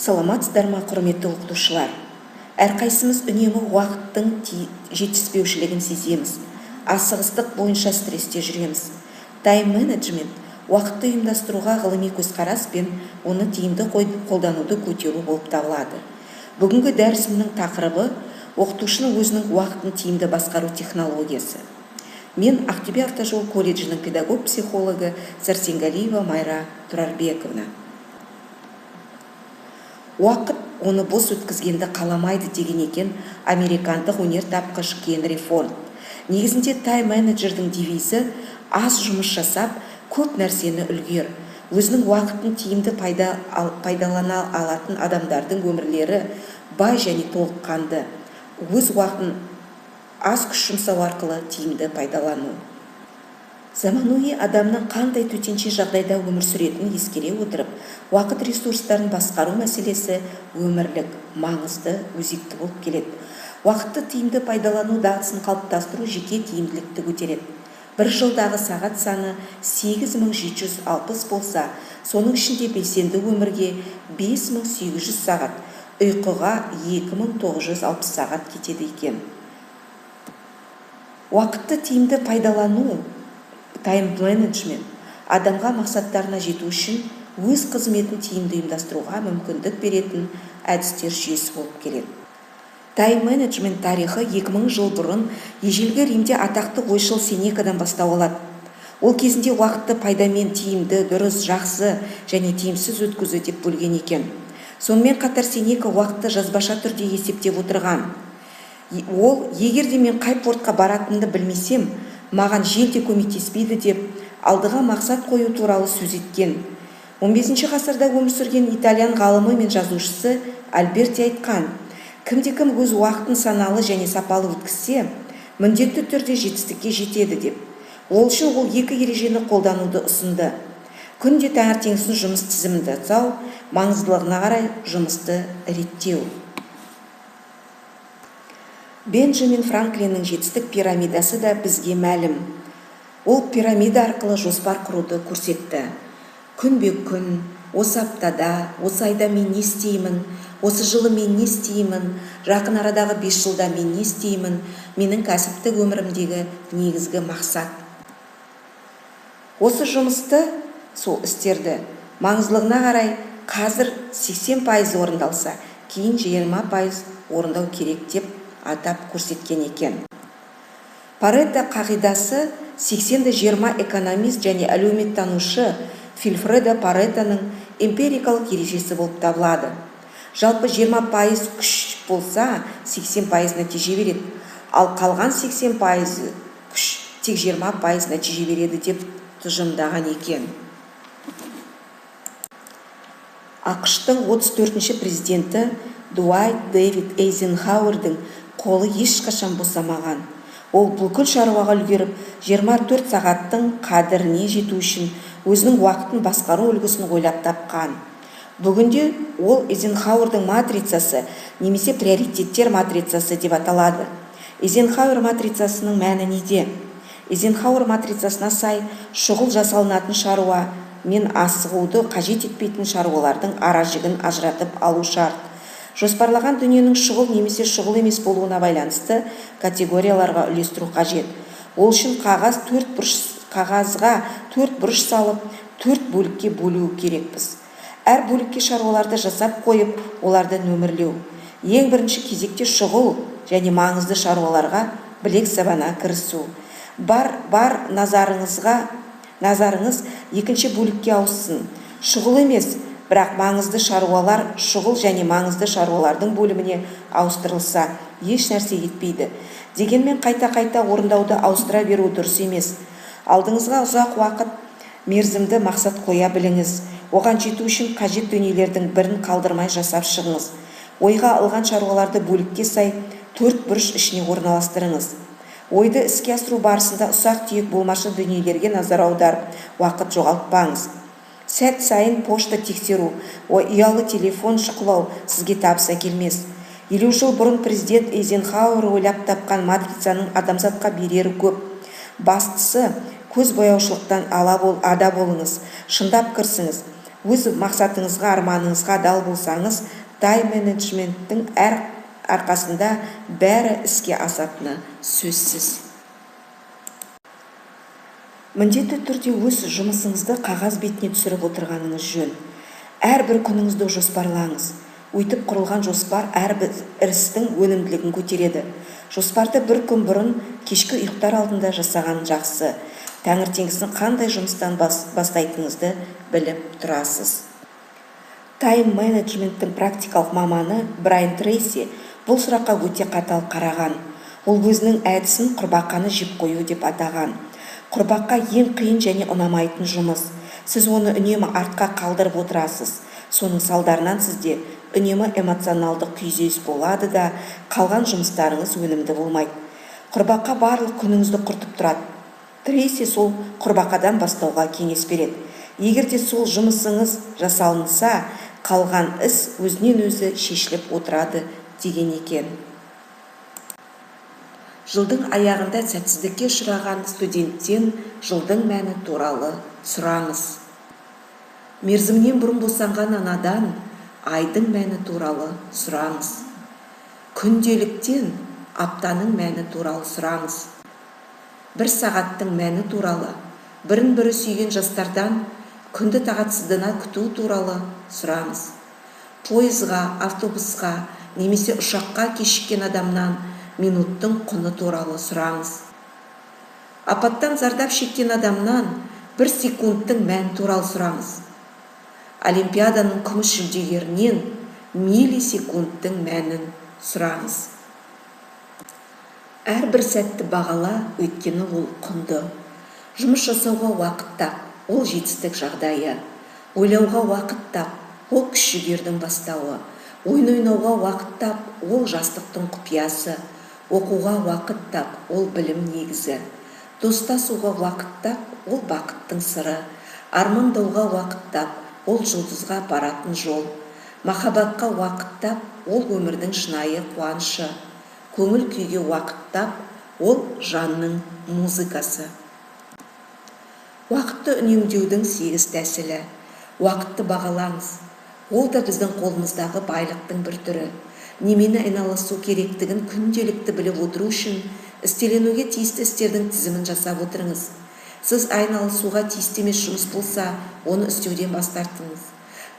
Саламатсыздар ма, құрметті оқытушылар! Әрқайсымыз үнемі уақыттың жетіспеушілігін сеземіз, асығыстық бойынша стрессте жүреміз. Тайм-менеджмент – уақытты ұйымдастыруға ғылыми көзқарас пен оны тиімді қолдануды көтеру болып табылады. Бүгінгі дәрісімнің тақырыбы – оқытушының өзінің уақытын тиімді басқару технологиясы. Мен Ақтөбе автожол колледжінің педагог-психологы Сәрсенгалиева Майра Тұрарбековна. «Уақыт оны бос өткізгенді қаламайды», – деген екен американдық өнертапқыш Генри Форд. Негізінде тайм-менеджердің девизі: аз жұмыс жасап, көп нәрсені үлгер. Өзінің уақытын тиімді пайдалана алатын адамдардың өмірлері бай және толыққанды. Өз уақытын аз күш жұмсау арқылы тиімді пайдалану. Заманауи адамның қандай төтенше жағдайда өмір сүретінін ескере отырып, уақыт ресурстарын басқару мәселесі өмірлік маңызды, өзекті болып келеді. Уақытты тиімді пайдалану дағдысын қалыптастыру жеке тиімділікті көтереді. Бір жылдағы сағат саны 8760 болса, соның ішінде белсенді өмірге 5800 сағат, ұйқыға 2960 сағат кетеді екен. Уақытты тиімді пайдалану, тайм-менеджмент, адамға мақсаттарына жету үшін өз қызметін тиімді ұйымдастыруға мүмкіндік беретін әдістер жүйесі болып келеді. Тайм-менеджмент тарихы 2000 жыл бұрын ежелгі Римде атақты ойшыл Сенекадан бастау алады. Ол кезінде уақытты пайдамен тиімді, дұрыс, жақсы және тиімсіз өткізу деп бөлген екен. Сонымен қатар Сенека уақытты жазбаша түрде есептеп отырған. Ол: «Егер де мен қай портқа баратынымды білмесем, маған жел де көмектеспейді», – деп алдыға мақсат қою туралы сөз еткен. 15 ғасырда өмір сүрген итальян ғалымы мен жазушысы Альберти айтқан: «Кімде-кім өз уақытын саналы және сапалы өткізсе, міндетті түрде жетістікке жетеді», – деп. Ол үшін ол екі ережені қолдануды ұсынды: күнде таңертеңгісін жұмыс тізімін жасау, маңыздылығына қарай жұмысты реттеу. Бенджамин Франклиннің жетістік пирамидасы да бізге мәлім. Ол пирамида арқылы жоспар құруды көрсетті. Күнбе күн, осы аптада, осы айда мен не істеймін, осы жылы мен не істеймін, жақын арадағы 5 жылда мен не істеймін, менің кәсіптік өмірімдегі негізгі мақсат. Осы жұмысты, сол істерді маңыздылығына қарай қазір 80% орындалса, кейін 20% орындау керек деп атап көрсеткен екен. Парето қағидасы 80-20 экономист және әлеуметтанушы Вильфредо Паретоның эмпирикалық ережесі болып табылады. Жалпы 20% күш болса, 80% нәтиже береді, ал қалған 80% күш тек 20% нәтиже береді деп тұжырымдаған екен. АҚШ-тың 34-ші президенті Дуайт Дэвид Эйзенхауэрдің қолы ешқашан босамаған. Ол бүкіл шаруаға үлгеріп, 24 сағаттың қадіріне жету үшін өзінің уақытын басқару үлгісін ойлап тапқан. Бүгінде ол Эйзенхауэрдің матрицасы немесе приоритеттер матрицасы деп аталады. Эйзенхауэр матрицасының мәні неде? Эйзенхауэр матрицасына сай, шұғыл жасалынатын шаруа мен асығуды қажет етпейтін шаруалардың ара жігін ажыратып алу шарт. Жоспарлаған дүниенің шұғыл немесе шұғыл емес болуына байланысты категорияларға үлестіру қажет. Ол үшін қағазға төрт бұрыш салып, төрт бөлікке бөлу керекпіз. Әр бөлікке шаруаларды жасап қойып, оларды нөмірлеу. Ең бірінші кезекте шұғыл және маңызды шаруаларға білек сыбана кірісу. Бар назарыңыз екінші бөлікке ауыссын. Шұғыл емес, бірақ маңызды шаруалар шұғыл және маңызды шаруалардың бөліміне ауыстырылса, еш нәрсе етпейді. Дегенмен қайта-қайта орындауды ауыстыра беру дұрыс емес. Алдыңызға ұзақ уақыт мерзімді мақсат қоя біліңіз. Оған жету үшін қажет дүниелердің бірін қалдырмай жасап шығыңыз. Ойға алған шаруаларды бөлікке сай төрт бұрыш ішіне орналастырыңыз. Ойды іске асыру барысында ұсақ-түйек болмашы дүниелерге назар аударып, уақыт жоғалтпаңыз. Сәт сайын пошта тексеру, ұялы телефон шұқылау сізге табыс әкелмес. 50 жыл бұрын президент Эйзенхауэр ойлап тапқан матрицаның адамзатқа берері көп. Бастысы, көз бояушылықтан ада болыңыз, шындап кірісіңіз. Өз мақсатыңызға, арманыңызға адал болсаңыз, тайм-менеджменттің арқасында бәрі іске асатыны сөзсіз. Міндетті түрде өз жұмысыңызды қағаз бетіне түсіріп отырғаныңыз жөн. Әрбір күніңізді жоспарлаңыз. Өйтіп құрылған жоспар әрбір істің өнімділігін көтереді. Жоспарды бір күн бұрын кешкі ұйықтар алдында жасаған жақсы. Таңертеңгісін қандай жұмыстан бастайтыныңызды біліп тұрасыз. Тайм-менеджменттің практикалық маманы Брайан Трейси бұл сұраққа өте қатал қараған. Ол өзінің әдісін құрбақаны жеп қою деп атаған. Құрбақа ең қиын және ұнамайтын жұмыс. Сіз оны үнемі артқа қалдырып отырасыз. Соның салдарынан сізде үнемі эмоционалдық күйзеліс болады да, қалған жұмыстарыңыз өнімді болмайды. Құрбақа барлық күніңізді құртып тұрады. Трейси сол құрбақадан бастауға кеңес береді. Егер де сол жұмысыңыз жасалынса, қалған іс өзінен өзі шешіліп отырады деген екен. Жылдың аяғында сәтсіздікке ұшыраған студенттен жылдың мәні туралы сұраңыз. Мерзімінен бұрын босанған анадан айдың мәні туралы сұраңыз. Күнделіктен аптаның мәні туралы сұраңыз. Бір сағаттың мәні туралы, бірін-бірі сүйген жастардан күнді тағатсыздана күту туралы сұраңыз. Пойызға, автобусқа немесе ұшаққа кешіккен адамнан минуттың құны туралы сұраңыз. Апаттан зардап шеккен адамнан бір секундтың мәні туралы сұраңыз. Олимпиаданың күміс жүлдегерінен миллисекундтың мәнін сұраңыз. Әрбір сәтті бағала, өйткені ол құнды. Жұмыс жасауға уақыт тап, ол жетістік жағдайы. Ойлауға уақыт тап, ол күш-жігердің бастауы. Ойын ойнауға уақыт тап, ол жастықтың құпиясы. Оқуға уақыт тап, ол білім негізі. Достасуға уақыт тап, ол бақыттың сыры. Армандауға уақыт тап, ол жұлдызға баратын жол. Махаббатқа уақыт тап, ол өмірдің шынайы қуанышы. Көңіл күйге уақыт тап, ол жанның музыкасы. Уақытты үнемдеудің 8 тәсілі. Уақытты бағалаңыз. Ол да біздің қолымыздағы байлықтың бір түрі. Немені айналысу керектігін күнделікті біліп отыру үшін істеленуге тиісті істердің тізімін жасап отырыңыз. Сіз айналысуға тиісті емес жұмыс болса, оны істеуден бас тартыңыз.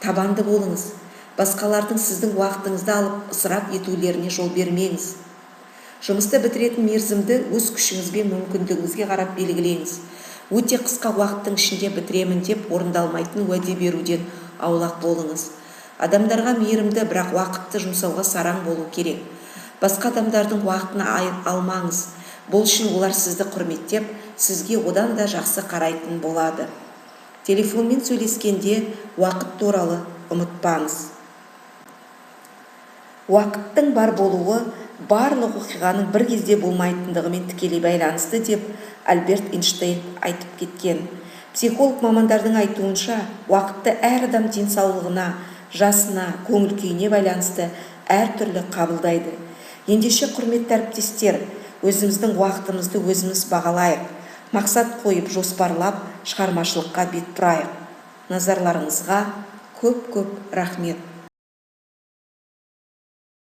Табанды болыңыз. Басқалардың сіздің уақытыңызды алып ысырап етулеріне жол бермеңіз. Жұмысты бітіретін мерзімді өз күшіңіз бен мүмкіндігіңізге қарап белгілеңіз. Өте қысқа уақыттың ішінде бітіремін деп орындалмайтын уәде беруден аулақ болыңыз. Адамдарға мейірімді, бірақ уақытты жұмсауға сараң болу керек. Басқа адамдардың уақытын алмаңыз. Бұл үшін олар сізді құрметтеп, сізге одан да жақсы қарайтын болады. Телефонмен сөйлескенде уақыт туралы ұмытпаңыз. Уақыттың бар болуы барлық оқиғаның бір кезде болмайтындығымен тікелей байланысты деп Альберт Эйнштейн айтып кеткен. Психолог мамандардың айтуынша, уақытты әр адам денсаулығына, жасына, көңіл күйіне байланысты әртүрлі қабылдайды. Ендеше, құрметті әріптестер, өзіміздің уақытымызды өзіміз бағалайық, мақсат қойып, жоспарлап, шығармашылыққа бет бұрайық. Назарларыңызға көп-көп рахмет.